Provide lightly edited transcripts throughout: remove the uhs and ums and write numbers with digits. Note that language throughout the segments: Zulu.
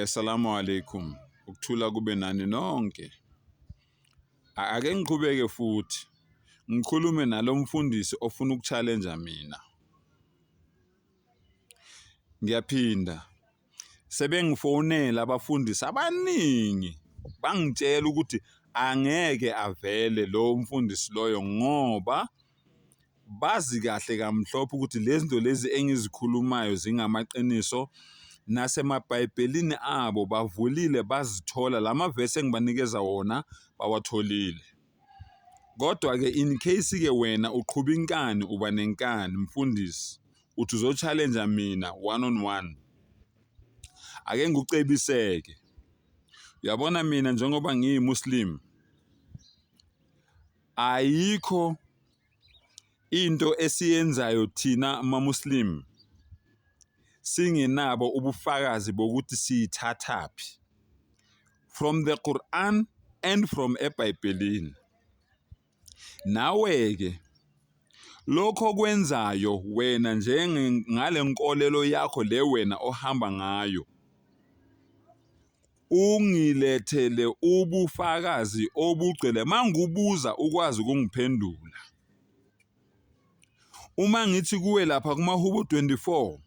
Salamu alaikum, ukuthula kube nani nonke. Ake ngiqhubeke futhi ngikhulume nalo mfundisi ofuna uku-challenge-a mina. Ngiyaphinda, sebengifonela abafundisi abaningi bangitshela ukuthi angeke avele lowo mfundisi loyo ngoba bazi kahle kamhlophe ukuthi lezi zinto lezi engizikhulumayo zingamaqiniso nasemabhayibhelini abo bavulile bazithola la mavesi engibanikeza wona bawatholile. Kodwa-ke in case-ke wena uqhuba inkani uba nenkani mfundisi uthi uzo-challenge mina one on one, ake ngikucebise-ke. Uyabona mina njengoba ngiyi-Muslim, ayikho into esiyenzayo thina ma-Muslim singenabo ubufakazi bokuthi siyithathaphi from the Quran and from eBhayibhelini. Nawe-ke lokho okwenzayo wena ngale nkolelo yakho le wena ohamba ngayo, ungilethele ubufakazi obugcwele mangikubuza ukwazi ukungiphendula. Uma ngithi kuwe lapha kumaHubo 24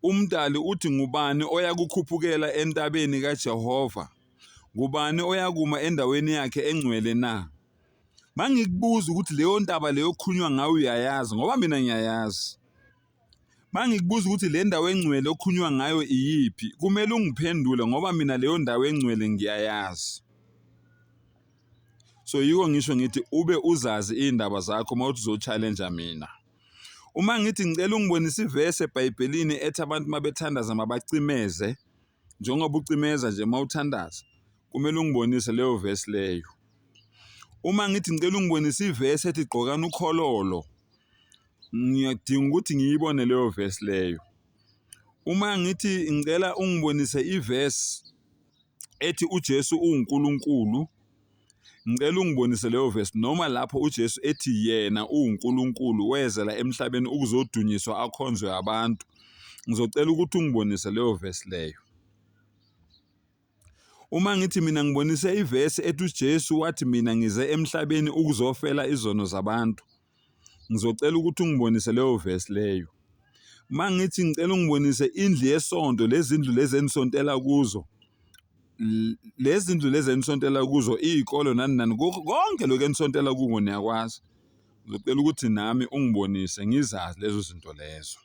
umdali uthi ngubani oyakukhuphukela entabeni kaJehova? Ngubani oyakuma endaweni yakhe engcwele na? Mangikubuza ukuthi leyo ntaba leyo okukhulunywa ngayo uyayazi ngoba mina ngiyayazi. Mangikubuza ukuthi le ndawo engcwele okukhulunywa ngayo iyiphi, kumele ungiphendule ngoba mina leyo ndawo engcwele ngiyayazi. So yiko ngisho ngithi ube uzazi iy'ndaba zakho uma uthi uzo-challenge mina. Uma ngithi ngicela ungibonise ivesi eBhayibhelini ethi abantu uma bethandaza mabacimeze, njengoba ucimeza nje uma uthandaza, kumele ungibonise leyo vesi leyo. Uma ngithi ngicela ungibonise ivesi ethi gqokani ukhololo, ngiyadinga ukuthi ngiyibone leyo vesi leyo. Uma ngithi ngicela ungibonise ivesi ethi uJesu uwuNkulunkulu, ngicela ungibonise leyo vesi noma lapho uJesu ethi yena uwuNkulunkulu wezela emhlabeni ukuzodunyiswa akhonzwe abantu. Ngizocela ukuthi ungibonise leyo vesi leyo. Uma ngithi mina ngibonise ivesi ethi uJesu wathi mina ngize emhlabeni ukuzofela izono zabantu, ngizocela ukuthi ungibonise leyo vesi leyo. Uma ngithi ngicela ungibonise indlu yesonto, lezi ndlu lezi enisontela kuzo, lezi ndlu lezi enisontela kuzo, iy'kolo nani nani, konke lokhu enisontela kuko niyakwazi. Ngizocela ukuthi nami ungibonise ngizazi lezo zinto lezo.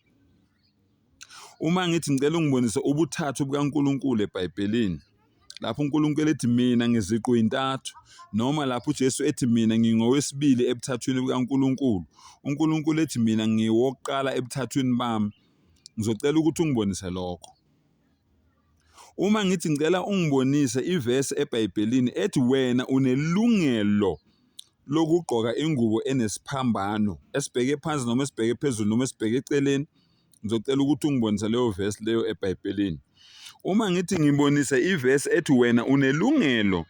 Uma ngithi ngicela ungibonise ubuthathu bukaNkulunkulu eBhayibhelini, lapho uNkulunkulu ethi mina ngiziqu intathu, noma lapho uJesu ethi mina ngingowesibili ebuthathwini bukaNkulunkulu, uNkulunkulu ethi mina ngiwokuqala ebuthathwini bami, ngizocela ukuthi ungibonise lokho. Uma ngithi ngicela ungibonise ivesi eBhayibhelini ethi wena unelungelo lokugqoka ingubo enesiphambano esibheke phansi noma esibheke phezulu noma esibheke eceleni, ngizocela ukuthi ungibonise leyo vesi leyo eBhayibhelini. Uma ngithi ngibonise ivesi ethi wena unelungelo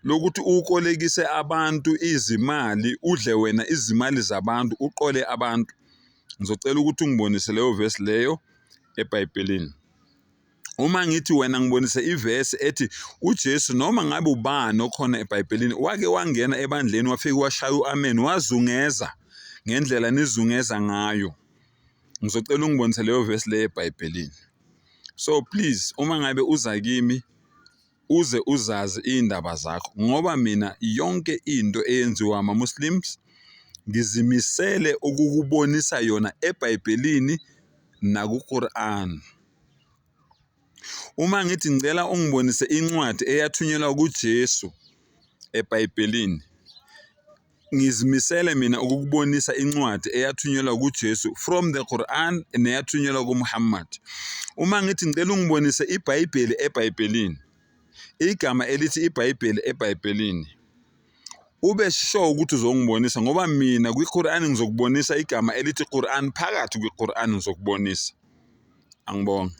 lokuthi ukolekise abantu izimali, udle wena izimali zabantu, uqole abantu, ngizocela ukuthi ungibonise leyo vesi leyo eBhayibhelini. Uma ngithi wena ngibonise ivesi ethi uJesu noma ngabe ubani okhona eBhayibhelini wake wangena ebandleni wafike washaya u-amen wazungeza ngendlela nizungeza ngayo, ngizocela ungibonise leyo vesi leyo eBhayibhelini. So please uma ngabe uza kimi uze uzazi iy'ndaba zakho ngoba mina yonke into eyenziwa ama-Muslims ngizimisele ukukubonisa yona eBhayibhelini naku-Quran. Uma ngithi ngicela ungibonise incwadi eyathunyelwa kuJesu eBhayibhelini, ngizimisele mina ukukubonisa incwadi eyathunyelwa kuJesu from the Quran neyathunyelwa kuMuhammad. Uma ngithi ngicela ungibonise iBhayibheli eBhayibhelini, igama elithi iBhayibheli eBhayibhelini, ube sure ukuthi uzongibonisa ngoba mina kwi-Quran ngizokubonisa igama elithi Quran phakathi kwi-Quran ngizokubonisa. Angibonge.